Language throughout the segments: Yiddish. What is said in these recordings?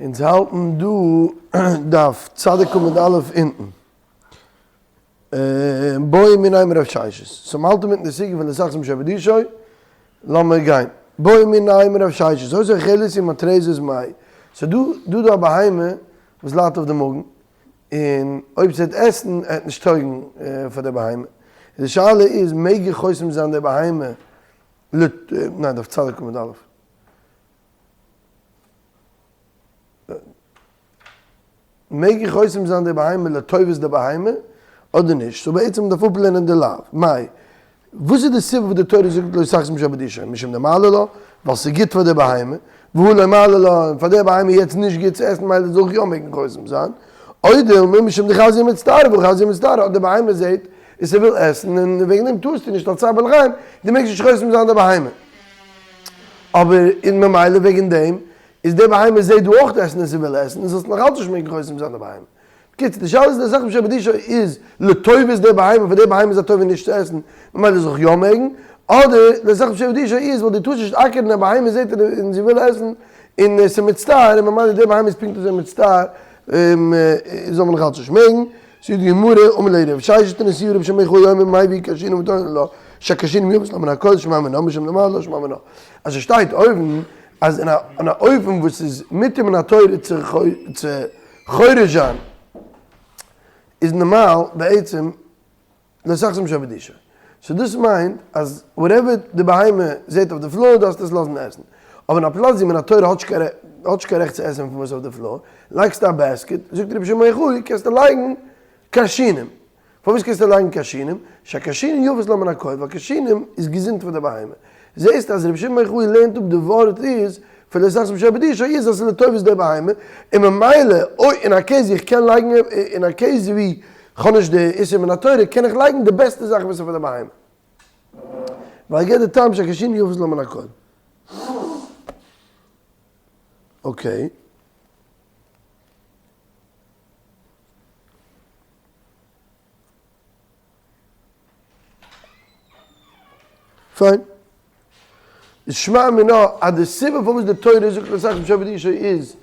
אונז האלטן דא דף צדיק עמוד א' אונטן. בעו מיניה מרב ששת. סאו מ'האלט אינמיטן די סוגיא פון לא תחסום שור בדישו. לאמיר גיין. בעו מיניה מרב ששת. היתה אוכלת ומתרזת מאי. סאו דא דא דא א בהמה וואס ליידט אויף די מאגן. און אויב ס'וועט עסן עט נישט טויגן פאר די בהמה. די שאלה איז מעג איך חוסם זיין די בהמה לת ניין דף צדיק עמוד א'. מעג איך חוסם זיין די בהמה לטובת די בהמה אדער נישט? סאו בעצם מ'דארף אפלערנען די לאו. מאי, וואס איז די סיבה וואס די תורה זאגט לא תחסום שור בדישו? משום דמעלי לה, ווייל ס'איז גוט פאר די בהמה, והא לא מעלי לה, און פאר די בהמה איז יעצט נישט גוט צו עסן מילא זאל איך יא מעגן חוסם זיין, או דילמא משום דחזיא מצטערא והא חזיא מצטערא, אדער די בהמה זעט און ס'וויל עסן און וועגן דעם טארסטו נישט אלס צער בעלי חיים, דו מעגסט נישט חוסם זיין די בהמה. אבער און ממילא וועגן דעם איז די בהמה זעט דא אויך עסן און ס'וויל עסן און זאלסט נאכאלץ נישט מעגן חוסם זיין די בהמה. בקיצור די שאלה איז לא תחסום שור בדישו איז לטובת די בהמה פאר די בהמה איז א טובה נישט צו עסן ממילא זאל איך יא מעגן, אדער לא תחסום שור בדישו איז ווייל דו טארסט נישט אקערן א בהמה זעט און זי וויל עסן און ס'מצטער און ממילא די בהמה איז פונקט אזוי מצטער זאל מען נאכאלץ נישט מעגן. זאגט די גמרא, אמר ליה רב ששת תניתוה רבי שמעון בר יוחאי אומר מביא כרשינים ותונין לה שהכרשינים יפות לה מן הכל שמע מינה משום דמעלי לה שמע מינה אז עס שטייט אויבן אז אין א אופן וואס איז מותר מן התורה צו חורש זיין איז נארמאל בעצם לא תחסום שור בדישו. סאו דאס מיינט אז whatever די בהמה זעט אויף די floor דארפסטו עס לאזן עסן. אבער אין א פלאץ ווי מן התורה האט נישט קיין רעכט צו עסן פון וואס אויף די floor, לייגסטו א basket, זאגט רבי שמעון בר יוחאי קענסטו לייגן כרשינים. פארוואס קענסטו לייגן כרשינים? שהכרשינים יפות לה מן הכל, ווייל כרשינים איז געזונט פאר די בהמה. זעסט אז רבי שמעון בר יוחאי לערנט אפ די ווארט איז פון לא תחסום שור בדישו איז אז ס'איז לטובת די בהמה, און ממילא אוי אין א case ווי איך קען לייגן אין א case ווי כ'האב נישט די איסור מן התורה קען איך לייגן די בעסטע זאך וואס איז פאר די בהמה. ווייל געט די טעם שהכרשינים יפות לה מן הכל. okay. פיין. איז שמע מינה אז די סיבה פארוואס די תורה זאגט לא תחסום שור בדישו איז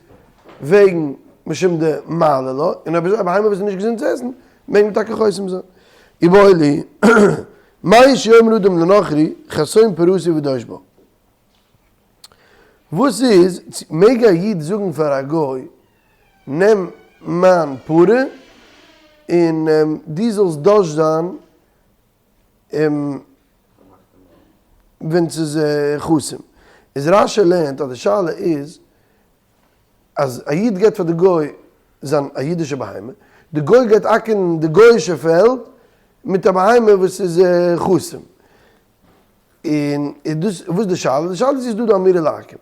וועגן משום דמעלי לה, און אויב אזוי א בהמה וואס איז נישט געזונט צו עסן מעג מען טאקע חוסם זיין. איבעיא להו, מהו שיאמר אדם לנכרי חסום פרתי ודש בה. וואס איז, מעג א איד זאגן פאר א גוי נעם מיין פרה און דו זאלסט דש זיין ווען ס'איז חסום. איז רש"י לערנט אז די שאלה איז אז א איד געבט פאר די גוי זיין א אידישע בהמה, די גוי גייט אקערן די גוי'אישע פעלד מיט א בהמה וואס איז חסום. און איז דאס וואס די שאלה? די שאלה איז איז דא די אמירה לעכו"ם.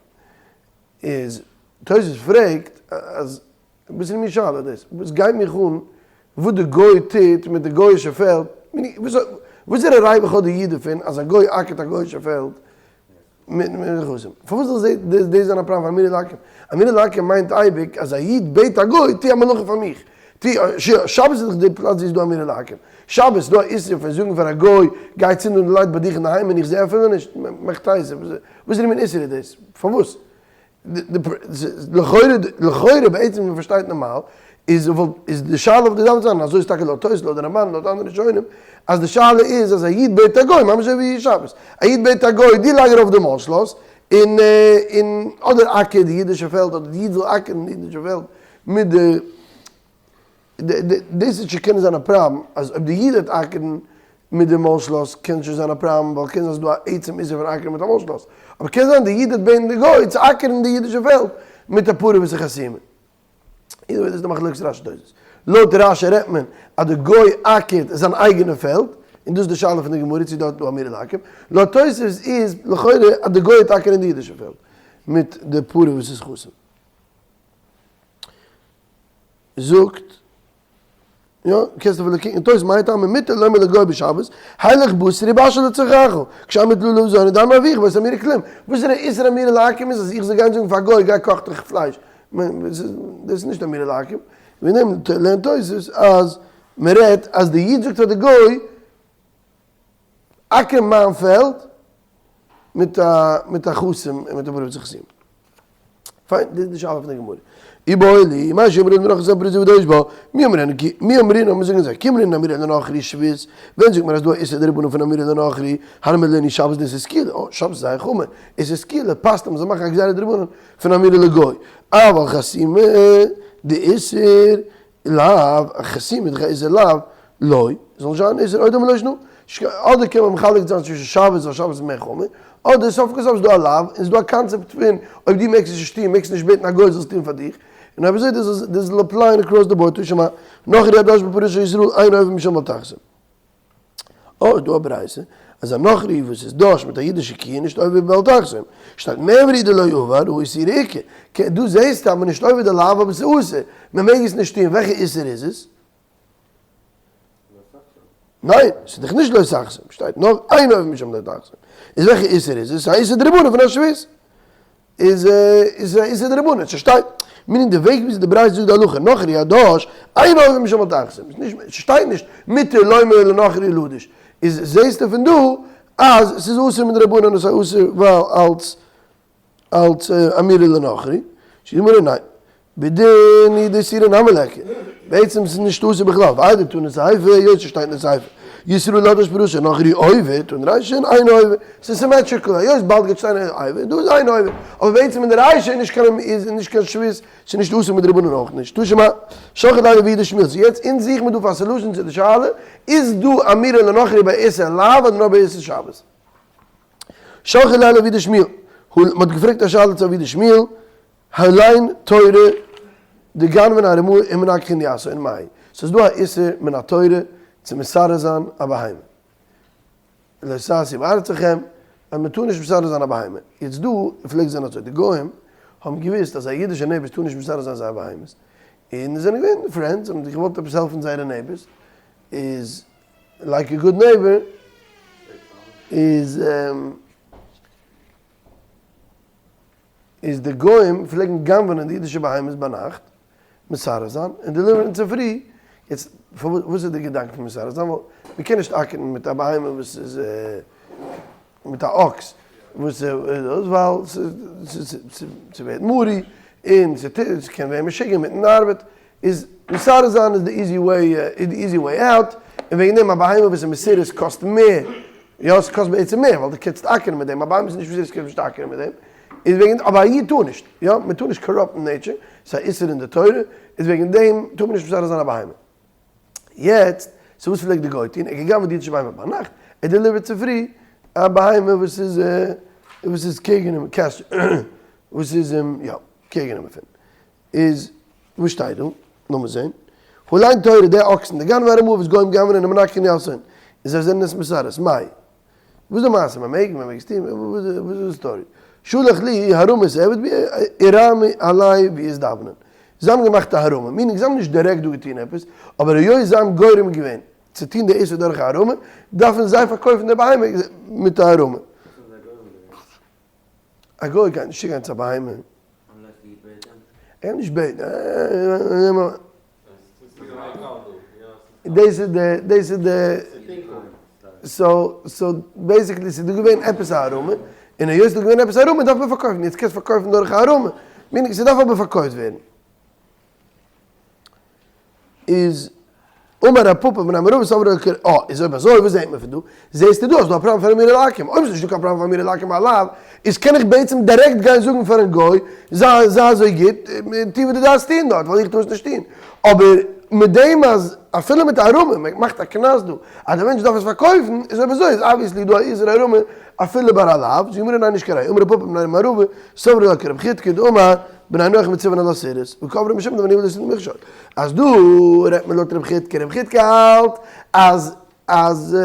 איז תוס' פרעגט אז וואס איז מיר שאלה דאס? וואס גייט מיך אן וואס די גוי טוט מיט די גוי'אישע פעלד? וואס איז די ריווח האט די איד דערפון אז א גוי אקערט א גוי'אישע פעלד מיט נכסים? פארוואס זאל דאס זיין א פראבלעם פאר אמירה לעכו"ם? אמירה לעכו"ם מיינט אייביג אז א איד בעט א גוי טו א מלאכה פאר מיך, טו שבת איז דאך די פלאץ ווי איז דא אמירה לעכו"ם, שבת איז דא א איסור פון זאגן פאר א גוי גיי צינד אן די light ביי דיך אינדערהיים און איך זע אפילו נישט, מאכט טייסע, וואס איז די מין איסור איז דאס? פארוואס? לכאורה, לכאורה בעצם ווי מ'פארשטייט נארמאל, איז וואלט, איז די שאלה וואלט געדארפט זיין, אזוי איז טאקע לויט תוס', לויט די רמב"ן, לויט אנדערע ראשונים, אז די שאלה איז אז א איד בעט א גוי, ממש אזוי ווי שבת, א איד בעט א גוי, דו לייג ארויף די מויל-שלאס, און, און, אדער אקער די אידישע פעלד, אדער די איד זאל אקערן די אידישע פעלד מיט די. דאס וועט שוין קענען זיין א פראבלעם אז אויב די איד וועט אקערן מיט די מויל-שלאס קען שוין זיין א פראבלעם ווייל קען זיין ס'איז דא א עצם איסור פון אקערן מיט א מויל-שלאס אבער קען זיין די איד וועט בעטן די גוי צו אקערן די אידישע פעלד מיט א פרה וואס איז חסימה. either way דאס איז די מחלוקת רש"י תוס'. לויט רש"י רעדט מען אז די גוי אקערט זיין אייגענע פעלד און דאס איז די שאלה פון די גמרא צו דארט איז דא אמירה לעכו"ם. לויט תוס' איז לכאורה אז די גוי וועט אקערן די אידישע פעלד מיט די פרה וואס איז חסום. זאגט, יא, קענסט אפילו קוקן אין תוס' מאי טעמא מותר לומר לגוי בשבת, הילך בשר ובשל לצרכך, כשאין מטללא וזונה דאמר אביך ואיסור אמירה כלום, וואס איז דער איסור אמירה לעכו"ם איז אז איך זאל גיין זאגן פאר א גוי גיי קאך דיך פלייש, דאס איז נישט אמירה לעכו"ם, וועגן דעם לערנט תוס' אז מען רעדט אז די איד זאגט פאר די גוי אקער מיין פעלד מיט א מיט א חסום און מיט א ברוך זיך שים. פיין, דאס איז די שאלה פון די גמרא. איבעיא להו, מהו שאומר אדם לנכרי חותם פרזי ודש בה, מי אמרינן כי, מי אמרינן, מיר זאגן אזוי, כי אמרינן אמירה לנכרי שבות, ווען זאגט מען אז דא א איסור דרבנן פון אמירה לנכרי, הני מילי לענין שבת דאיסור סקילה, אה, שבת איז זייער חמור, איסור סקילה פאסט אז מ'זאל מאכן א גזירה דרבנן פון אמירה לגוי, אבל חתימה דאיסור לאו, א חתימה איז דאך א איסור לאו, לא, זאל נישט זיין איסור אויב דעמאלט לא שנא, אדער קען מען מחלק זיין צווישן שבת ווייל שבת איז מער חמור, אדער סוף כל סוף איז דא א לאו און ס'איז דא א קאנצעפט פון אויב דו מעגסט עס נישט טון מעגסטו נישט בעטן א גוי זאל עס טון פאר דיך, און אויב אזוי דאס זאל apply ען across the board תא שמע נכרי הדש בפרה של ישראל אינו עובר משום בל תחסום. אה איז דא א ברייתא אז א נכרי וואס איז דש מיט א אידישע קי איז נישט עובר בל תחסום, שטייט מיברא הוא דלא עבר הא איסורא איכא, דא זעהסטו אז מען איז נישט עובר די לאו אבער ס'איז אסור, מען מעג עס נישט טון, וועלכע איסור איז עס? ניין, ס'איז דאך נישט לא תחסום, שטייט נאר אינו עובר משום לא תחסום, איז וועלכע איסור איז עס? ס'איז א איסור דרבנן פון א שבות, איז איז א איסור דרבנן, ס'שטייט, meaning די וועג וויאזוי די ברייתא זאגט די הלכה, נכרי הדש, אינו עובר משום בל תחסום, ס'שטייט נישט מותר לומר לנכרי לדוש, איז זעהסטו פון דא אז ס'איז אסור מדרבנן און ס'איז אסור ווייל אלץ אלץ אמירה לנכרי, זאגט די גמרא ניין, בדין הוא דאיסורא נמי ליכא, בעצם איז עס נישט אסור בכלל, ואיידי תנא סיפא, היות ס'שטייט אין די סיפא, ישראל הדש בפרה של נכרי עובר, תנא רישא אינו עובר, ס'איז symmetrical, היות באלד גייט שטיין עובר, דא איז אינו עובר, אבער בעצם אין די רישא איז נישט קיין איז נישט קיין שבות, ס'איז נישט אסור מדרבנן אויך נישט, תא שמע, שלחו ליה לאבוה דשמואל, סאו יעצט אונז זוכן מיר דא פאר א solution צו די שאלה, איז דא אמירה לנכרי ביי איסור לאו אדער נאר ביי איסור שבת? שלחו ליה לאבוה דשמואל, מען האט געפרעגט א שאלה צו אבוה דשמואל, הלין תורא דגנבן ארמאה ומנגחין יתהון מאי, ס'איז דא א איסור מן התורה צו מסרס זיין א בהמה, לא תעשו בארצכם, אז מען טאר נישט מסרס זיין א בהמה, יעצט דא פלעגט זיין אזוי, די גוים האבן געוואוסט אז א אידישע neighbors טאר נישט מסרס זיין זייער בהמות, און זיי זענען געווען friends, האבן זיך געוואלט עפעס העלפן זייערע neighbors, איז like a good neighbor איז איז די גוים פלעגן גנב'נען די אידישע בהמות ביינאכט, מסרס זיין, און deliver ן צופרי, יעצט וואס איז די געדאנק פון מסרס זיין, ווייל מ'קען נישט אקערן מיט א בהמה וואס איז מיט א אקס וואס איז דאס, ווייל ס'ווערט מרי, און ס'קען ווערן משוגע אינמיטן ארבעט, איז מסרס זיין איז די easy way, איז די easy way out, און וועגן דעם א בהמה וואס איז מסורס קאסט מער, יא ס'קאסט בעצם מער ווייל דו קענסט אקערן מיט דעם, א בהמה וואס איז נישט מסורס קענסט נישט אקערן מיט דעם, איז וועגן אבער א איד טאר נישט, יא מען טאר נישט corrupt ן nature, ס'איז א איסור אין די תורה, איז וועגן דעם טאר מען נישט מסרס זיין א בהמה. יעצט, so וואס פלעגט די גוי טון? ער האט געגנב'עט די אידישע בהמה ביינאכט, ער deliver ט צופרי א בהמה וואס איז וואס איז קעגן אים, וואס איז אים יא קעגן אים פון. איז וואס שטייט דא? לאמיר זעהן. הלין תורא די אקסן, דגנבי ארמאי וואס גוים גנב'נען ומנגחין יתהון, און זיי זענען עס מסרס, מאי? וואס איז די מעשה? מען מעג? מען מעג עס טון? וואס איז די story? שלח להו הערמת עבד ואירעמו עליה ואיתדבנן. זיי האבן געמאכט א הערמה, meaning זיי האבן נישט דירעקט דא געטון עפעס, אבער היות זיי האבן גורם געווען צו טון די איסור דורך א הערמה, דארפן זיי פארקויפן די בהמה מיט א הערמה. וואס האבן זיי גורם געווען? א גוי גייט נישט צוגיין צו א בהמה. ער נישט בעטן. דאס איז די, דאס איז די, so, so basically ס'איז דא געווען עפעס א הערמה, און היות ס'איז דא געווען עפעס א הערמה דארף מען פארקויפן, יעצט קענסט פארקויפן דורך א הערמה, meaning ס'דארף אבער פארקויפט ווערן. איז אמר רב פפא בני מערבא סברי לה כ א, איז אויב אזוי וואס זעהט מען פון דא? זעהסטו דא אז דא א פראבלעם פון אמירה לעכו"ם, אויב איז נישטא קיין פראבלעם פון אמירה לעכו"ם עליו, איז קען איך בעצם דירעקט גיין זאגן פארן גוי, זיי זיי אזוי גוט, טו וואס דו דארפסט טון דארט, ווייל איך טאר עס נישט טון. אבער מיט דעם אז אפילו מיט א הערמה, מען מאכט א קנס דא, אז דער מענטש דארף עס פארקויפן, איז אויב אזוי איז obviously דא א איסור הערמה אפילו ביי א לאו, זאגט די גמרא ניין נישט קיין ראיה, אמר רב פפא בני מערבא סברי לה כרב חידקא דאמר בני נח מצווין על הסירוס, וקברו משום דבני ולא יתנו מכשול. אז דא רעדט מען לויט רב חידקא, רב חידקא האלט אז אז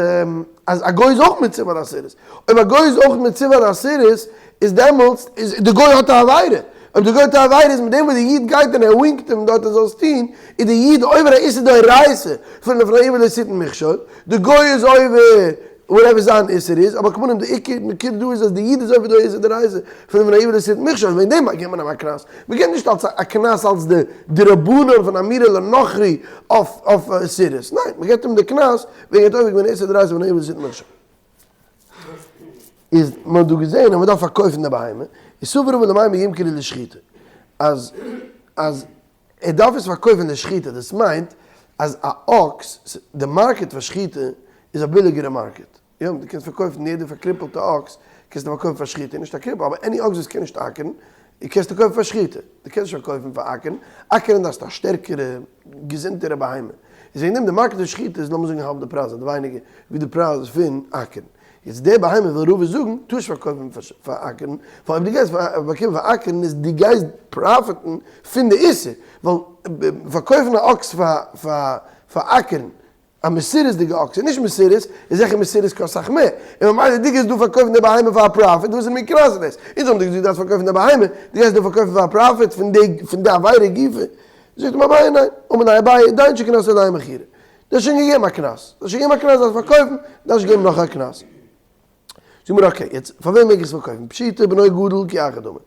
אז א גוי איז אויך מצווה על הסירוס, אויב א גוי איז אויך מצווה על הסירוס איז דעמאלטס איז די גוי האט א עבירה, אויב די גוי האט א עבירה איז מיט דעם וואס די איד גייט און ער wink ט אים דארט ער זאל עס טון, איז די איד עובר א איסור דאורייתא פון לפני עור לא תתן מכשול, די גוי איז עובר whatever זיין איסור איז, אבער כמובן די עיקר נקודה דא איז אז די איד איז עובר די איסור דאורייתא פון לפני עור לא תתן מכשול, וועגן דעם געבט מען אים א קנס, מען געבט נישט אלס א קנס אלס די דרבנן פון אמירה לנכרי אויף אויף סירוס, ניין, מען געבט אים די קנס וועגן ער האט עובר געווען איסור דאורייתא פון לפני עור לא תתן מכשול. איז מען האט דא געזען אז מען דארף פארקויפן די בהמה, איז סבר רבא למימר ימכרו לשחיטה. אז אז ער דארף עס פארקויפן לשחיטה, דאס מיינט אז א אקס, די market פאר שחיטה איז א ביליגערע market, יא, דו קענסט פארקויפן יעדע פארקריפלטע אקס קענסטו פארקויפן פאר שחיטה, נישט א קריפל אבער any אקס וואס קען נישט אקערן קענסטו קויפן פאר שחיטה, דו קענסט נישט פארקויפן פאר אקערן, אקערן דארפסטו א שטערקערע געזונטערע בהמה, איז וועגן דעם די market פאר שחיטה איז לאמיר זאגן האלב די פרייז אדער ווייניגער ווי די פרייז פון אקערן. יעצט די בהמה וויל רבא זאגן, טאר נישט פארקויפן פאר אקערן, ווייל אויב דו גייסט באקומען פאר אקערן איז דו גייסט profit ן פון די איסור, ווייל פארקויפן א אקס פאר אקערן, א מסורס'דיגע אקס און נישט מסורס, איז זיכער מסורס קאסט סאך מער, און ממילא דו גייסט דא פארקויפן די בהמה פאר א profit, וואס איז מין קנס איז דאס? אונז האבן דיר געזאגט דו דארפסט פארקויפן די בהמה, דו גייסט דא פארקויפן פאר א profit פון די עבירה גופא? זאגט אים אביי ניין, אמר ליה אביי, דיין שקנסו עלי מכירה, דו האסט שוין געגעבן א קנס, דו האסט שוין געגעבן א קנס דארפסט פארקויפן, דארפסט נישט געבן נאך א קנס. זאג מיר okay, יעצט פאר וועם מעג איך עס פארקויפן? פשיטא בנו גדול כאחד דמי.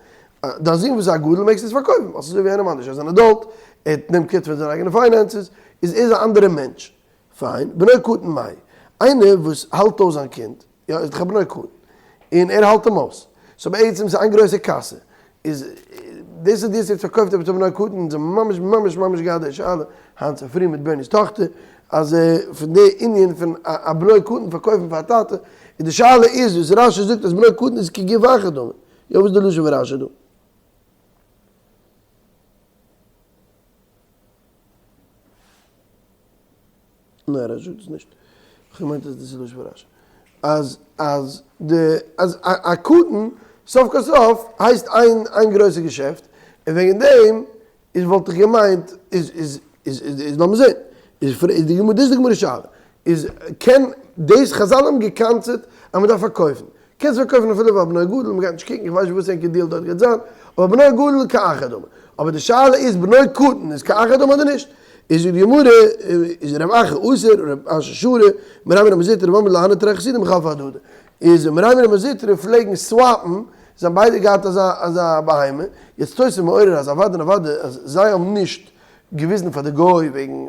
דיין זון וואס איז א גדול מעגסטו עס פארקויפן, ווייל ס'איז אזוי ווי איינעם אנדערש, ער איז אן adult, ער נעמט קער פון זיינע אייגענע finances, איז ער איז א אנדערע מענטש. פיין, בנו קטן מאי. איינער וואס האלט אויס זיין קינד, יא, איז דאך א בנו קטן, און ער האלט אים אויס. so בעצם ס'איז איין גרויסע קאסע. איז דאס אז דו האסט יעצט פארקויפט עפעס א בנו קטן, אונז האבן ממש ממש ממש געהאט די שאלה היינט צופרי מיט בערני'ס טאכטער, אז פון די ענין פון א בנו קטן פארקויפן פאר א טאטע, איז די שאלה איז וואס רשי זאגט אז בנו קטן איז כגוף אחד דמי. יא וואס איז די לשון פון רשי דא? ניין רשי זאגט עס נישט, איך האב געמיינט אז דאס איז לשון פון רשי, אז אז די אז א קטן סוף כל סוף הייסט איין איין גרויסע געשעפט, און וועגן דעם איז וואלט איך געמיינט איז איז איז איז לאמיר זען, איז איז די גמרא דאס איז די גמרא שאלה, איז קען דאס חזל האבן געקנס'עט אז מען דארף פארקויפן, קענסט פארקויפן אפילו פאר בנו גדול, מ'גייט נישט קוקן, איך ווייס נישט וואס ענקער deal דארט גייט זיין, אבער בנו גדול כאחד דמי. אבער די שאלה איז בנו קטן איז כאחד דמי אדער נישט? איז זאגט די גמרא, איז רב אחא אסר, רב אשי שרי, מרבה רבי זוטרא ואמרי לה הנהו תרי חסידים חלפי אהדדי. איז מרבה רבי זוטרא פלעגן swap ן, זיי האבן ביידע געהאט אזא אזא בהמה, יעצט תוס' מעורר אז אוודאי און אוודאי אז זיי האבן נישט געוויזן פאר די גוי וועגן,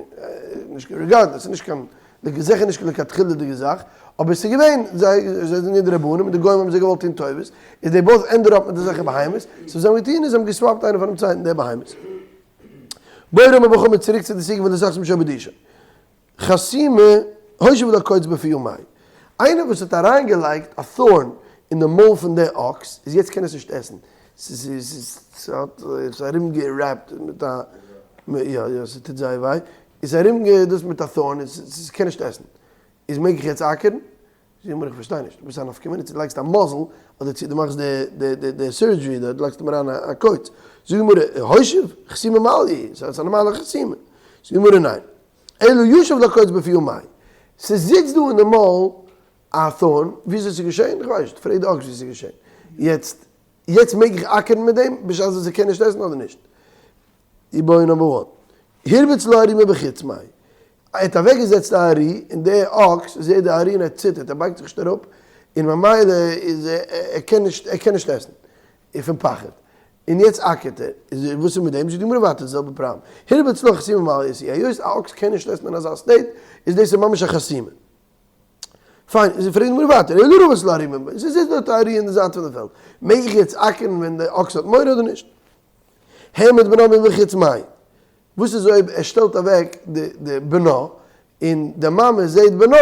נישט regardless, ס'איז נישט קיין זיכער נישט קיין לכתחילה'דיגע זאך, אבער ס'איז געווען, זיי זיי זענען די רבנים און די גוים האבן זיי געוואלט טון טובות, איז they both ended up מיט אזעלכע בהמות, so וואס זיי האבן געטון איז זיי האבן גע swap ט איינער פארן צווייטן די בהמות. בעי רמי בר חמא צוריק צו די סוגיא פון לא תחסום שור בדישו. חסימה, הושיב לה קוץ בפיה מאי. איינער וואס האט אריינגעלייגט א thorn אין די מויל פון די אקס, איז יעצט קען עס נישט עסן, ס'איז ס'האט עס ארומגע wrap ט מיט א, יא יא ס'טוט זייער וויי, איז ארום גע דאס מיט א thorn און ס'קען נישט עסן, איז מעג איך יעצט אקערן? זאג מיר איך פארשטיי נישט, וואס איז א נפקא מינה צו דו לייגסט א muzzle אדער צו דו מאכסט די די די surgery דארט לייגסט אים אריין א קוץ, זאג מיר הושיב חסימה מעליא, ס'איז א נארמאלע חסימה, זאג מיר ניין, אלא ישב לה קוץ בפיה מאי, ס'זיצט דא אין די מויל א thorn, וויאזוי ס'איז געשען איך ווייס נישט, פרעג די אקס ווי ס'איז געשען, יעצט יעצט מעג איך אקערן מיט דעם בשעת וואס ער קען נישט עסן אדער נישט? איבעיא number one. הרביץ לה ארי מבחוץ מאי. ער האט אוועקגעזעצט א ארי און דער אקס זעט די ארי און ער ציטערט ער בייגט זיך נישט אראפ און ממילא איז ער קען נישט ער קען נישט עסן פון פחד און יעצט אקערט ער איז וואס איז מיט דעם זאגט די גמרא ווייטער די זעלבע פראבלעם הרביץ לה חסימה מעליא היות א אקס קען נישט עסן אין אזא state איז דאס איז ממש א חסימה. פיין, איז פרעגט די גמרא ווייטער, אלא רבץ לה ארי מבחוץ, עס איז דארט א ארי אין די זייט פון די פעלד, מעג איך יעצט אקערן ווען די אקס האט מורא אדער נישט? העמד בנה מבחוץ מאי, וואס איז אויב ער שטעלט אוועק די בנה, און די מאמע זעט בנה,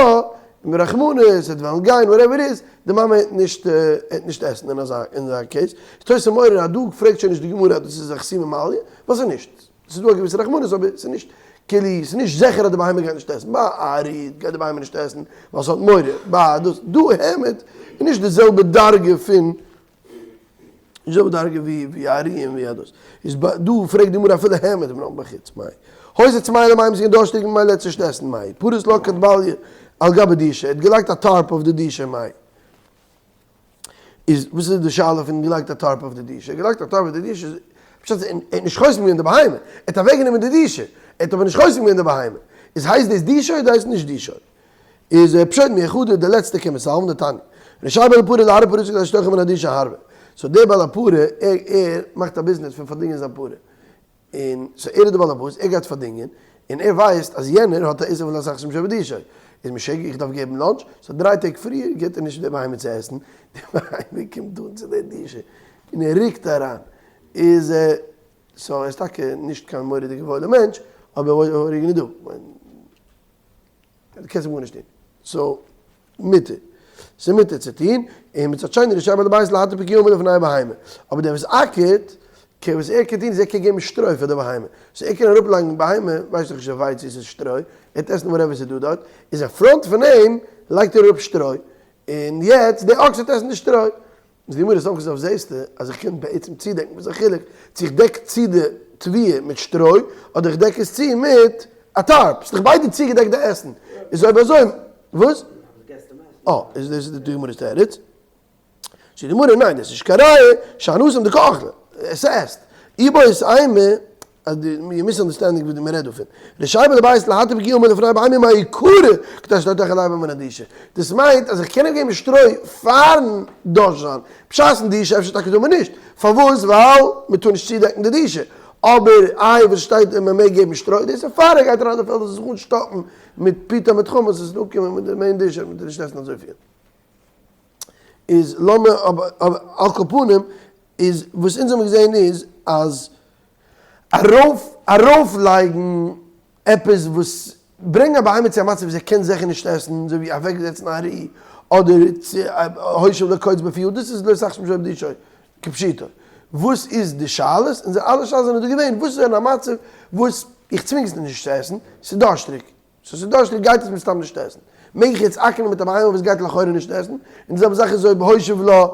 און ברחמנות, ער וועט וועלן גיין, whatever איז, די מאמע העט נישט העט נישט עסן אין אזא אין אזא case, איז תוס' מעורר אז דא פרעגט שוין נישט די גמרא אז דאס איז א חסימה מעליא, ווייל ס'איז נישט, ס'איז דא א געוויסע רחמנות אבער ס'איז נישט כאילו ס'איז נישט זיכער אז די בהמה גייט נישט עסן, ביי א ארי גייט די בהמה נישט עסן ווייל ס'האט מורא, ביי דאס דא העמד איז נישט די זעלבע דרגה פון די זעלבע דרגה ווי ווי א ארי און ווי א דאס. איז ביי דא פרעגט די גמרא אפילו העמד בנה מבחוץ מאי. היתה צמאה למים ס'געווען דארשטיג ממילא האט זי נישט עסן מאי. פרס לה כרבליא על גבי דישא, ער האט געלייגט א tarp אויף די דישא מאי. איז וואס איז די שאלה פון געלייגט א tarp אויף די דישא? געלייגט א tarp אויף די דישא איז פשט אז ער האט נישט חוסם געווען די בהמה, ער האט אוועקגענומען די דישא, ער האט אבער נישט חוסם געווען די בהמה. איז הייסט דאס דישא אדער הייסט נישט דישא? איז פשט מיחודא די לעצטע קומען סלמ דתניא רשאי בעל הפרה להרבות פרתו כדי שתאכל מן הדישא הרבה so דער בעל הפרה ער ער מאכט א ביזנעס פון פארדינגען זיין פרה און so ער איז די בעל הבית ער גייט פארדינגען און ער ווייסט אז יענער האט א איסור פון לא תחסום שור בדישו איז משוגע איך דארף געבן lunch so דריי טעג פריער גיבט ער נישט די בהמה צו עסן די בהמה קומט אן צו די דישא און ער רוקט אריין איז. so ער איז טאקע נישט קיין מורא'דיגע וואוילע מענטש, אבער what are you gonna do? דו קענסט אים גארנישט טון. so מותר. ס'איז מותר צו טון, און מצד שני רשאי בעל הבית להתיר פקיעה לפני בהמה. אבער דער וואס אקערט, קען וואס ער קען טון איז ער קען געבן שטרוי פאר די בהמה. so ער קען אראפלייגן בהמה, ווייסט דאך נישט אויף ווייץ צו ס'איז שטרוי, ער וועט עסן whatever ס'איז דא דארט, איז אין front פון אים לייגט ער אראפ שטרוי, און יעצט די אקס וועט עסן די שטרוי. איז די גמרא סוף כל סוף זעסטו אז איך קען בעצם צודעקן, וואס איז א חילוק צו איך דעק צו די תבואה מיט שטרוי אדער איך דעק עס צו מיט א tarp, ס'איז דאך ביידע צוגעדעקט די עסן, איז אויב אזוי וואס? אה, איז דאס איז די גמרא'ס תירוץ? זאגט די גמרא ניין דאס איז נישט קיין ראיה, שהנתן דקאכלה, עס עסט, איבעית אימא אז די יו misunderstanding וואס מען רעדט דא פון. רשאי בעל הבית להתיר פקיעה לפני בהמה מעיקרא כדי שלא תאכל אבר מן הדישא. דאס מיינט אז איך קען אים געבן שטרוי פארן דש זיין. בשעת'ן דישא אפשר טאקע טאר מען נישט. פארוואס? ווייל מען טאר נישט צודעקן די דישא. אבער איי וואס שטייט אז מען מעג געבן שטרוי? דאס איז פאר ער גייט אריין אין די פעלד זאל זיך אנשטאפן מיט פיטא מיט חמץ עס איז אנקומען מיט די main dish וועט ער נישט עסן אזויפיל. איז לאמיר אבער על כל פנים איז וואס אונז האבן געזען איז אז ארויף ארויף לייגן עפעס וואס ברענגן א בהמה צו א מצב וואס ער קען זיכער נישט עסן אזוי ווי אוועק זעצן א ארי אדער צו הושיב לו קוץ בפיו דאס איז לא תחסום שור בדישו כפשוטו. וואס איז די שאלות? אונזער אלע שאלות זענען דא געווען וואס איז אין א מצב וואס איך צווינג עס נישט צו עסן ס'איז דארשטריג so ס'איז דארשטיג גייט עס מסתם נישט עסן. מעג איך יעצט אקערן מיט א בהמה וואס גייט לכאורה נישט עסן? און די זעלבע זאך איז אויב הושיב לה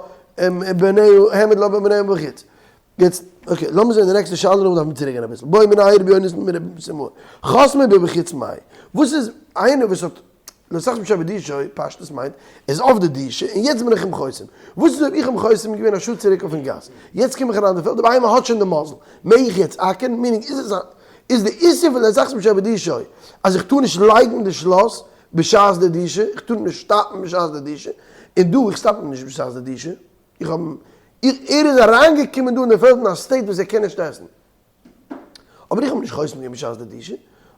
בנהו העמד לה בנהו בחוץ. יעצט okay לאמיר זען די נעקסטע שאלה נאכדעם דארף מען צוריק גיין אביסל. בעא מיניה רבי יונתן מרבי סימאי. חסמו מבחוץ מאי. וואס איז איינער וואס האט לא תחסום שור בדישו פשטות מיינט ער איז אויף די דישא און יעצט בין איך אים חוסם. וואס איז אויב איך האב חוסם געווען א שעה צוריק אויפן גאס יעצט קום איך אריין אין די פעלד די בהמה האט שוין די מזל מעג איך יעצט אקערן? meaning איז עס א איז די איסור פון לא תחסום שור בדישו אז איך טאר נישט לייגן די שלאס בשעת די דישא, איך טאר נישט סטאפן בשעת די דישא, און דא איך סטאפ אים נישט בשעת די דישא, איך האב אים, ער איז אריינגעקומען דא אין די פעלד אין א state וואס ער קען נישט עסן, אבער איך האב אים נישט חוסם געווען בשעת די דישא,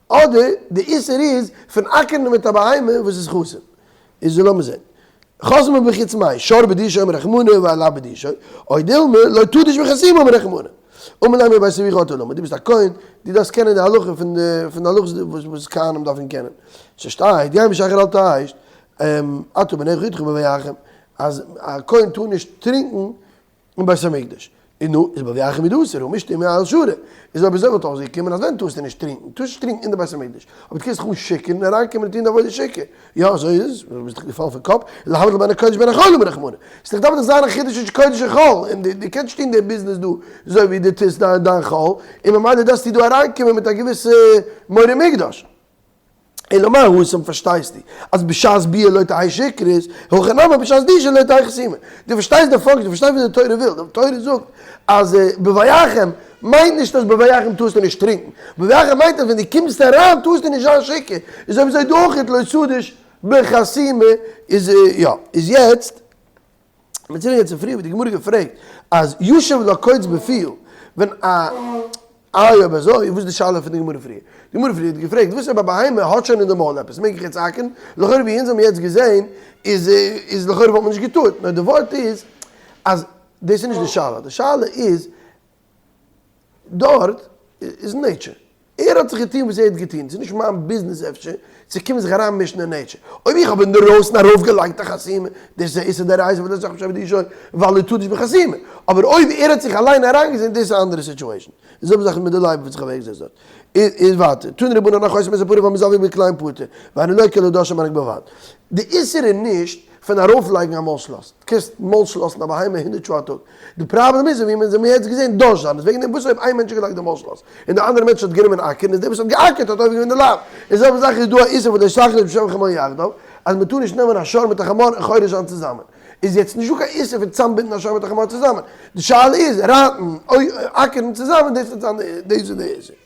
אדער די איסור איז פון אקערן מיט א בהמה וואס איז חסום. איז לאמיר זען. חסמו מבחוץ מאי, שור בדישו אמר רחמנא ואי לאו בדישו, או דילמא לא תדוש בחסימה אמר רחמנא. אמר ליה מבית אביך אתה למד, דו ביסט א כהן, דו דארפסט קענען די הלכה פון די פון די הלכות וואס וואס כהנים דארפן קענען. ס'שטייט, יין ושכר אל תשת, אתה ובניך אתך בבואכם, אז א כהן טאר נישט טרינקן אין בית המקדש, און נו, איז בבואכם הוא דאסור, הא מישתא ומעייל שרי, איז אויב אזוי וואלט אויסגעקומען אז ווען טארסטו נישט טרינקען, טארסט נישט טרינקען אין די בית המקדש, אבער דו קענסט זיך אנשיכור'ן און אריינקומען און טון די עבודה שיכור, יא אזוי איז עס, ביסט דאך געפאלן פון קאפ, להבדיל בין הקודש בין החול אמר רחמנא, ס'דאך דארף דאך זיין א חידוש נישט קודש און חול, און דו קענסט נישט טון די ביזנעס דא אזוי ווי דו טוסט דיין חול, און ממילא דארפסטו דא אריינקומען מיט א געוויסע מורא מקדש. אלא מאי התם פארשטייסטו אז בשעת ביאה לא תהא שכרות, הכא נמי בשעת דישא לא תהא חסימה. דו פארשטייסט די function, דו פארשטייסט וואס די תורה וויל, די תורה זאגט אז בבואכם מיינט נישט אז בבואכם טארסטו נישט טרינקן, בבואכם מיינט אז ווען דו קומסט אריין טארסטו נישט זיין שיכור, איז אויב אזוי דא אויך לא תדוש בחסימה איז יא, איז יעצט. מיר זענען יעצט צופרי ווי די גמרא געפרעגט אז יושב לה קוץ בפיו ווען א איי אויב אזוי וואס איז די שאלה פון די גמרא פריער? די גמרא פריער האט געפרעגט וואס אויב א בהמה האט שוין אין די מויל עפעס מעג איך יעצט האקען? לכאורה ווי אונז האבן יעצט געזען איז איז לכאורה וואלט מען נישט געטארט נאר די ווארט איז אז דאס איז נישט די שאלה די שאלה איז דארט איז nature. ער האט זיך געטון וואס ער האט געטון, ס'איז נישט מיין ביזנעס אפשר צו קומען זיך אריינמישן אין nature. אויב איך האב אינדערויסן ארויפגעלייגט א חסימה, דאס איז א איסור דאורייתא וואס דאס זאגט נישט ווייל ער טאר נישט בחסימה. אבער אויב ער האט זיך אליין אריינגעזען, דאס איז א אנדערע situation. די זעלבע זאך איז מיט די לייב וואס האט זיך אוועקגעזעצט דארט. איז ווייטער, תנו רבנן החוסם את הפרה והמזווג בכלאים פטור, ואינו לוקה אלא דש המנהיג בלבד. די איסור איז נישט פון ארויפלייגן א מויל שלאס. דו קענסט מויל שלאסן א בהמה הונדרעט שעה א טאג. די פראבלעם איז ווי מיר האבן יעצט געזען דש זיין איז וועגן דעם וואס אויב איין מענטש האט געלייגט די מויל שלאס און די אנדערע מענטש האט גענומען אקערן איז דער וואס האט געאקערט האט עובר געווען די לאו. די זעלבע זאך איז דא א איסור פון לא תחרוש בשור ובחמור יחדיו אז מען טאר נישט נעמען א שור מיט א חמור און חורש זיין צוזאמען. איז יעצט נישט דא קיין איסור פון צוזאמבינדן א שור מיט א חמור צוזאמען. די שאלה איז רייטן אקערן צוזאמען דאס וועט זיין דאס איז די איסור.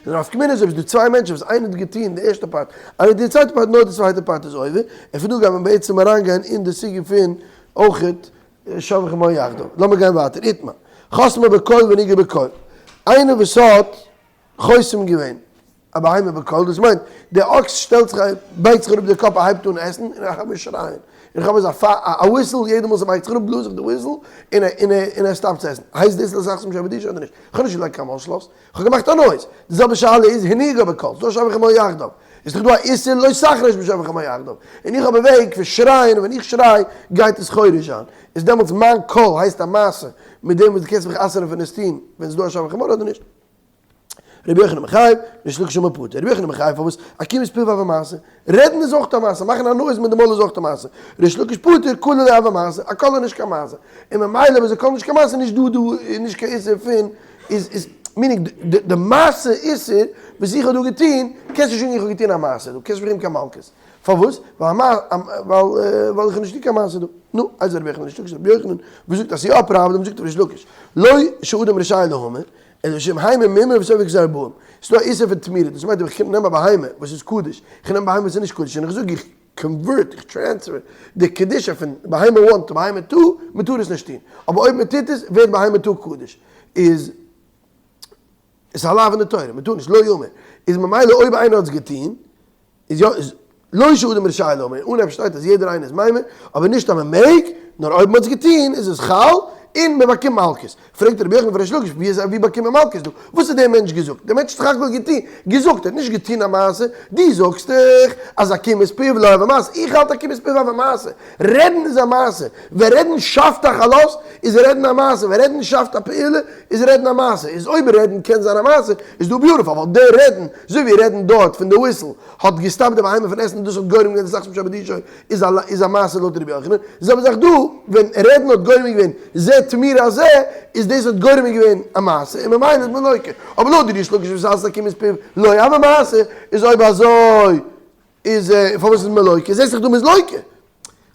די נפקא מינה איז אויב ס'איז דא צוויי מענטשן וואס איינער האט געטון די ערשטע part, איינער האט די צווייטע part, נאר די צווייטע part איז עובר, און פון דא גייט מען בעצם אריינגיין אין די סוגיא פון אויכעט שור וחמור יחדיו. לאמיר גיין ווייטער, איתמר, חסמו בקול ונגעה בקול, איינער וואס האט חוסם געווען א בהמה בקול, דאס מיינט דער אקס שטעלט זיך בייגט זיך אראפ די קאפ ער הייבט אן עסן און ער הייבט אן שרייען. און כ'האב אזא א whistle, יעדע מאל ס'בייגט זיך אראפ בלאז איך די whistle, און און ער stop ט צו עסן. הייסט דאס לא תחסום שור בדישו אדער נישט? כ'האב נישט געלייגט קיין מלשלאס, כ'האב געמאכט א noise. די זעלבע שאלה איז הנהיגה בקול, ס'דא שור וחמור יחדיו, איז דאך דא א איסור לא תחרוש בשור וחמור יחדיו, און איך האב א וועג פון שרייען און ווען איך שריי גייט עס חורש זיין, איז דעמאלטס מיין קול הייסט א מעשה מיט דעם וואס דו קענסט מיך אסר'ן פון עס טון ווען ס'דא א שור וחמור אדער נישט? רבי יוחנן מחייב, ריש לקיש אמר פטור. רבי יוחנן מחייב פארוואס? עקימת פיו הוי מעשה. רעדן איז אויך א מעשה, מאכן א noise מיט די מויל איז אויך א מעשה. ריש לקיש פטור, קלא לא הוי מעשה, א קול איז נישט קיין מעשה. און ממילא ווען ס'איז קול נישט קיין מעשה איז נישט דא דא איז נישט קיין איסור פון איז איז meaning די מעשה איסור וואס איך האב דא געטון, קענסט נישט זאגן איך האב געטון א מעשה דא, קענסט נישט באקומען קיין מלקות. פארוואס? ווייל ווייל איך האב נישט געטון קיין מעשה דא. נו, איז רבי יוחנן ריש לקיש רבי יוחנן וואס זאגט אז ס'איז יא א פראבלעם זאגט ריש לקיש לא שאדם רשאי להמיר אלא שאם המיר מומר וסופו גזר ארבעים. ס'איז דא א איסור פון תמורה, דאס מיינט אויב איך נעם א בהמה וואס איז קדוש, איך נעם א בהמה וואס איז נישט קדוש און איך זאג איך convert, איך transfer די קדושה פון בהמה one to בהמה two, מען טאר עס נישט טון. אבער אויב מען טוט עס ווערט בהמה two קדוש. איז עס א לאו אין די תורה, מען טאר נישט, לא יאמר. איז ממילא אויב איינער האט עס געטון, איז יא איז לא שאדם רשאי להמיר, אנהייב שטייט אז יעדער איינער איז ממיר, אבער נישט אז מען מעג, נאר אויב מען האט עס געטון איז עס חל, און מען באקומט מלקות. פרעגט רבי יוחנן פון ריש לקיש, ווי איז ווי באקומט מען מלקות דא? וואס האט דער מענטש געזאגט? דער מענטש האט סך הכל געטון, געזאגט, ער האט נישט געטון א מעשה, דו זאגסט דאך אז עקימת פיו לא הוי מעשה, איך האלט עקימת פיו הוי מעשה, רעדן איז א מעשה, ווען רעדן שאפט א חלות איז רעדן א מעשה, ווען רעדן שאפט א פעולה איז רעדן א מעשה, איז אויב רעדן קען זיין א מעשה איז דא beautiful, ווייל דער רעדן, אזוי ווי רעדן דארט פון די whistle, האט געסטאפט די בהמה פון עסן און דאס האט גורם געווען די סאך שמשא בדישו איז א איז א מעשה לויט רבי יוחנן, די זעלבע זאך דא, ווען רעדן האט גורם געווען זה תמורה זה, איז דאס האט גורם געווען א מעשה און ממילא איז מען לוקה, אבער לויט די ריש לקיש וואס אלעס עקימת פיו לא הוי מעשה, איז אויב אזוי איז פארוואס איז מען לוקה? זעסט דאך דא מ'איז לוקה.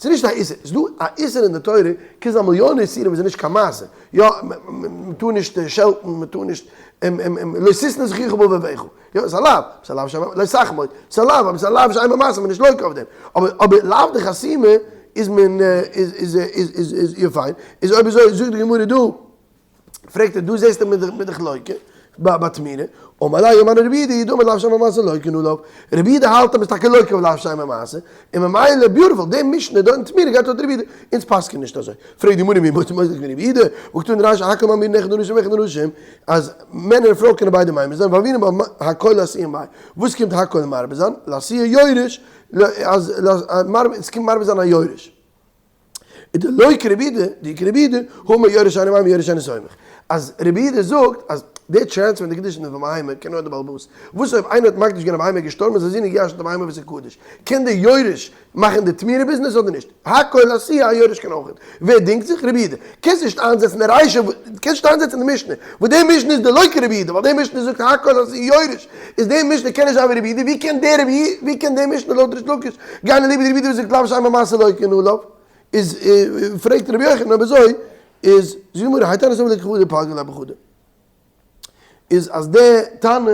ס'איז נישט א איסור, ס'איז דא א איסור אין די תורה, קען זיין מיליאנען איסורים וואס איז נישט קיין מעשה, יא, מ'טאר נישט שעלטן, מ'טאר נישט, לא תשנא את אחיך בלבבך, יא, ס'איז א לאו, ס'איז א לאו שאין, לא תחמוד, ס'איז א לאו, אבער ס'איז א לאו שאין בו מעשה, מ'איז נישט לוקה אויף דעם, אבער אבער לאו דחסימה איז מען, איז איז איז איז יא פיין, איז אויב אזוי זאגט די גמרא דא. פרעגט ער דא זעסטו מיט די חלוקה ביי תמורה, אמר ליה אמר רבי יהודה דאמר לאו שאין בו מעשה לוקין עליו, רבי יהודה האלט אז מ'איז טאקע לוקה אויף לאו שאין בו מעשה, און ממילא beautiful, די משנה דא אין תמורה גייט לויט רבי יהודה, אונז פסק'ען נישט אזוי, פרעגט די גמרא מי מוצא מוסד כרבי יהודה, והקתני רישא הכל ממירין אחד אנשים ואחד נשים, אז מענער און פרויען קענען ביידע ממיר זיין, והוינן בה הכל לאתויי מאי, וואס קומט הכל מרבה זיין? לאתויי יורש, אז עס קומט מרבה זיין א יורש. איז דלא כרבי יהודה, דאי כרבי יהודה, הא אמר יורש אינו ממיר יורש אינו סומך. אז רבי יהודה זאגט אז די transfer פון די קדושה פון בהמה קען נאר די בעל הבית. וואס אויב איינער האט מקדיש געווען א בהמה געשטארבן איז א זון געירשנט א בהמה וואס איז קדוש. קען די יורש מאכן די תמורה ביזנעס אדער נישט? הכל לאתויי א יורש קען אויך. ווער דינגט זיך? רבי יהודה. קענסט נישט איינזעצן די רישא, קענסט נישט איינזעצן די משנה. וואס די משנה איז דלא כרבי יהודה, ווייל די משנה זאגט הכל לאתויי יורש. איז די משנה קען נישט זיין ווי רבי יהודה, ווי קען די רבי, ווי קען די משנה לויט ריש לקיש גיין אליבא דרבי יהודה וואס זאגט לאו שאין בו מעשה לוקין עליו, איז פרעגט רבי יוחנן אויב אזוי איז זאגט די גמרא האי תנא סבר ליה כחדא פליגי עליה בחדא, איז אז די תנא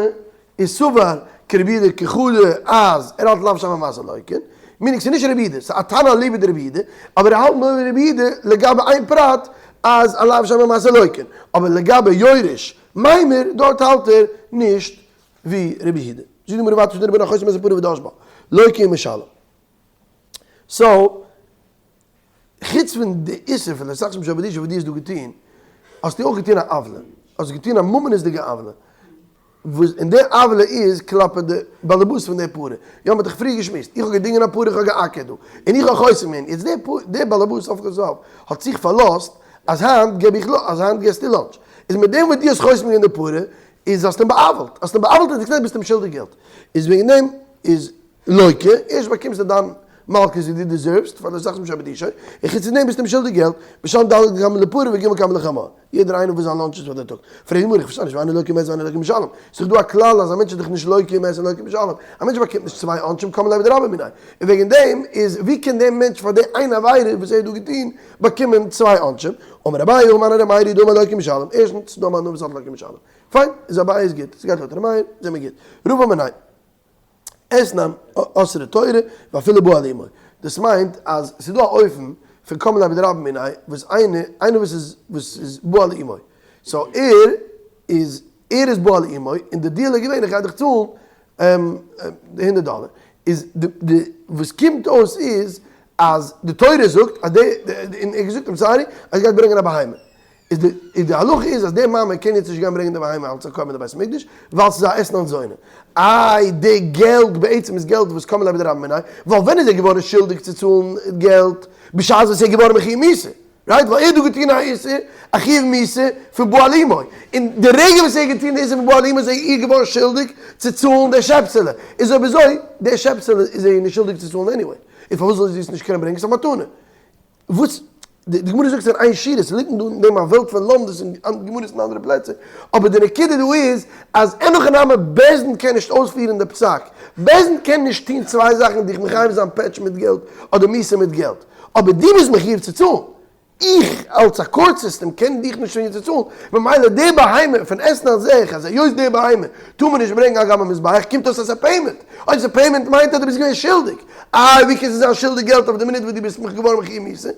איז סבר כרבי יהודה כחדא אז ער האלט לאו שאין בו מעשה לוקין, meaning ס'איז נישט רבי יהודה, ס'איז א תנא אליבא דרבי יהודה, אבער ער האלט נאר ווי רבי יהודה לגבי איין פרט אז א לאו שאין בו מעשה לוקין, אבער לגבי יורש ממיר, דארט האלט ער נישט ווי רבי יהודה. זאגט די גמרא ווייטער שטייט רבינו החותם את הפרה ודש בה, לוקה ומשלם. so, חוץ פון די איסור פון לא תחסום שור בדישו וואס דו האסט דא געטון, האסטו אויך געטון א עוולה. האסט געטון א ממונות'דיגע עוולה. וואס, און די עוולה איז כלפי די באלעבאס פון די פרה. יא, מ'האט דאך פריער געשמועסט, איך האב געדינגען א פרה, איך האב געאקערט דא, און איך האב חותם געווען. יעצט די פרה, די באלעבאס סוף כל סוף האט זיך פארלאזט אז היינט געב איך, אז היינט געסטו lunch. איז מיט דעם וואס דו האסט חותם געווען די פרה, איז האסטו אים בא'עוול'ט, האסט אים בא'עוול'ט אז דו קנעכט ביסט אים שולדיג געלט, איז וועגן דעם איז לוקה, ערשט באקומסטו דיין מלקות ווי דו deserve סט פאר די זאך משא בדישו, און חוץ פון דעם ביסטו אים שולדיג געלט, משלם ד' קמין לפרה וג' קמין לחמור, יעדער איינער וואס זיין lunch איז פאר די טאג. פרעגט די גמרא, איך פארשטיי נישט, ואינו לוקה ומת ואינו לוקה ומשלם, ס'איז דאך דא א כלל אז א מענטש איז דאך נישט לוקה ומת און לוקה ומשלם, א מענטש באקומט נישט צוויי עונשים קם ליה בדרבה מיניה, און וועגן דעם איז ווי קען דער מענטש פאר די איין עבירה וואס ער האט דא געטון באקומען צוויי עונשים, אמר אביי הא מני ר' מאיר היא דאמר לוקה ומשלם, ערשטנס ס'דא א מאן דאמר וואס האלט לוקה ומשלם, פיין, איז אביי איז גוט, ס'גייט לויט ר' מאיר, זעמיר גוט, רבא אמר ניין, אתנן אסרה תורה ואפילו בא על אמו, דאס מיינט אז ס'איז דא א אופן פון קם ליה בדרבה מיניה וואס איינער איינער וואס איז וואס איז בא על אמו, so ער איז ער איז בא על אמו און די deal איז געווען איך גיי דיך צאלן די הונדערט דאלער, איז די די וואס קומט אויס איז. אז די תורה זאגט אז די, און ער האט געזאגט I'm sorry אז ער גייט ברענגען א בהמה, איז די איז די הלכה איז אז די מאמע קען יעצט נישט גיין ברענגען די בהמה אלץ א קרבן אין די בית המקדש ווייל ס'איז א אתנן זונה. איי די געלט בעצם איז געלט וואס קם ליה בדרבה מיניה, ווייל ווען איז ער געווארן שולדיג צו צאלן געלט? בשעת וואס ער איז געווארן מחויב מיתה, right? ווייל ער האט דא געטון א איסור, א חיוב מיתה פון בא על אמו, און די רגע וואס ער האט געטון די איסור פון בא על אמו איז ער איר געווארן שולדיג צו צאלן די שעפסעלע, איז אויב אזוי די שעפסעלע איז ער איר נישט שולדיג צו צאלן anyway, און פארוואס זאל זי עס נישט קענען ברענגען? ס'איז א מתנה. וואס? די גמרא זאגט אין איין שורה, ס'ליגט דא אין דעם א וועלט פון לומדות און גמרות אין אנדערע פלעצער, אבער די נקודה דא איז אז אין הכי נמי בית דין קען נישט אויספירן די פסק, בית דין קען נישט טון צוויי זאכן דיך מחייב זיין פעטש מיט געלט אדער מיתה מיט געלט, אבער דו ביסט מחויב צו צאלן, איך אלס א court system קען דיך נישט צווינגען צו צאלן, ממילא די בהמה פון אתנן זעה איך אז היות די בהמה טאר מען נישט ברענגען על גבי מזבח קומט אויס אז ס'איז א payment, אויב ס'איז payment מיינט אז דו ביסט געווען שולדיג, איי ווי קענסטו זיין שולדיג געלט אויף די מינוט וואס דו ביסט מיך געווארן מחויב מיתה,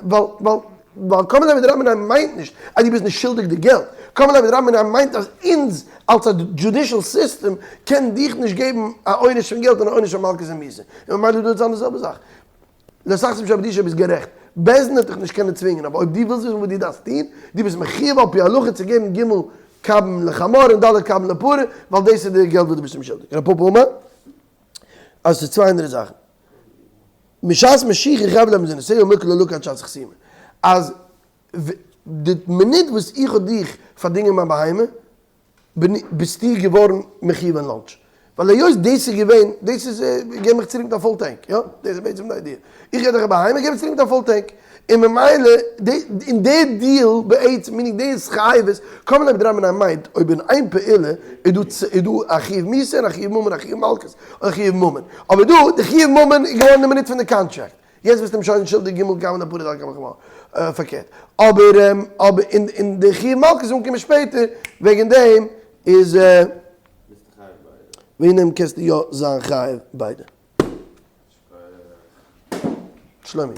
ווייל ווייל ווייל קם ליה בדרבה מיניה מיינט נישט אז דו ביסט נישט שולדיג די געלט, קם ליה בדרבה מיניה מיינט אז אונז אלס א judicial system קען דיך נישט געבן א עונש פון געלט און א עונש פון מלקות און מיתה, און ממילא דא וועט זיין די זעלבע זאך. לא תחסום שור בדישו ביסט גערעכט, בית דין וועט דיך נישט קענען צווינגען, אבער אויב דו ווילסט וויסן וואס דו דארפסט טון, דו ביסט מחויב על פי הלכה צו געבן ג' קבין לחמור און ד' קבין לפרה, ווייל דאס איז די געלט וואס דו ביסט אים שולדיג. רב פפא אמר אז עס איז צוויי אנדערע זאכן. משעת משיכה חייב להם מזונותיה ומקל ללקה עד שעת חתימה. אז די מינוט וואס איך האב דיך פארדינגען מיין בהמה, ביסטו געווארן מחויב אין lunch? ווייל היות דאס איז געווען, דאס איז, געב מיך צוריק מיט א full tank, יא? דאס איז בעצם די idea. איך געב דיך א בהמה, געב מיר צוריק מיט א full tank. און ממילא, אין די דיעל בעצם, meaning די התחייבות, קם ליה בדרבה מיניה מיינט, אויב אין איין פעולה איז דא איז דא א חיוב מיתה און א חיוב ממון, א חיוב מלקות, און א חיוב ממון. אבער דא, די חיוב ממון איז געווארן די מינוט פון די contract. יעצט ביסטו אים שוין שולדיג ג' קבין לפרה ד' קבין לחמור. פארקערט. אבער אבער אין אין די חיוב מלקות איז אנגעקומען שפעטער, וועגן דעם איז וועגן דעם קענסטו יא זיין חייב ביידע. שלומי.